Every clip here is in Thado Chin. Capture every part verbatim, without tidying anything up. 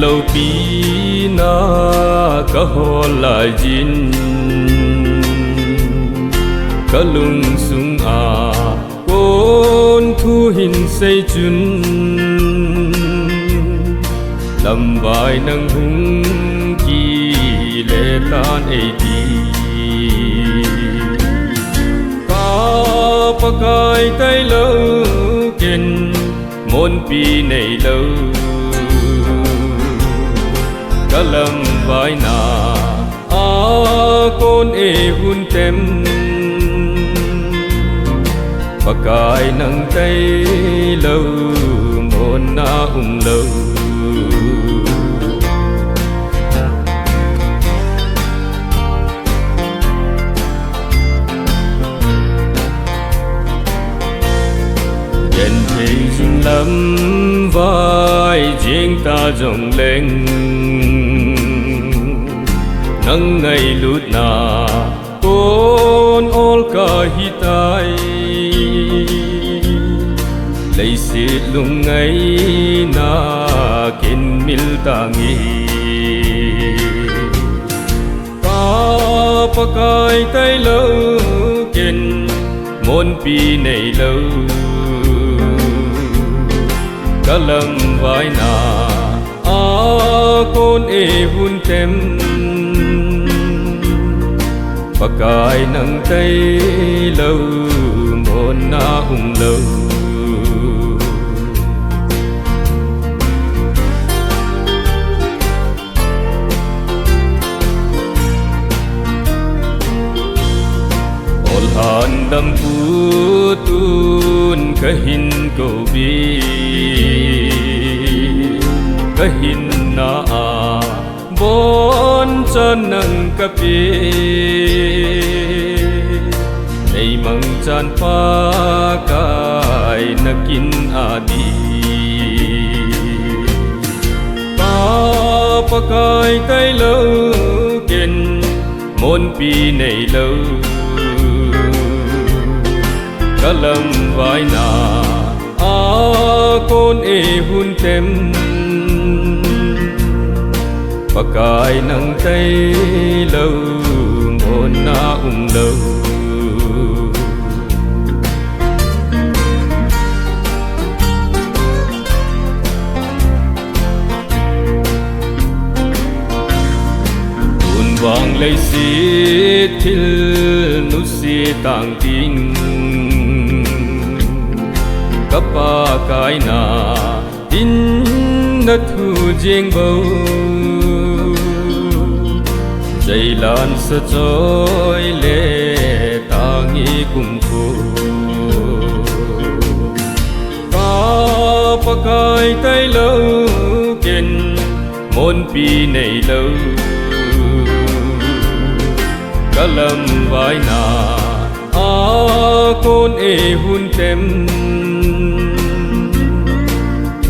Loupina kahol laijin, kalungsunga kon thu hinsei chun, lamvai nang hung kile tan eiti. Ka Pakai tailou ken, monpi neilou, kalamvaina a kon eihun tem. Pakai nang tailou, monna umlou. Genthei jing lamvai jeng ta jongleng, nang ngailutna kon ol kahitai. Leiset lungngaina ken mil tange. Ka Pakai tailou ken, monpi neilou, kalamvaina a kon eihun tem. Pakai nang tailou, monna umlou. Olhan dampu tun kahin koupi, kahinna a bonchan nang kape. Neimangchan Pakai nakin adih. Ka Pakai tailou ken, monpi neilou, kalamvaina a kon eihun tem. Pakai nang tailou, monna umlou. Tunvang leiset thil nusia tang ting, ka Pakai na tin nathu jeng bou. Jeilan sa choi le tange kumkhu. Ka Pakai tailou ken, monpi neilou, kalamvaina a kon eihun tem.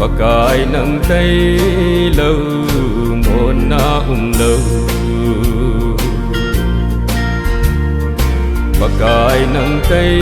Pakai nang tailou, monna umlou. Pakai nang tai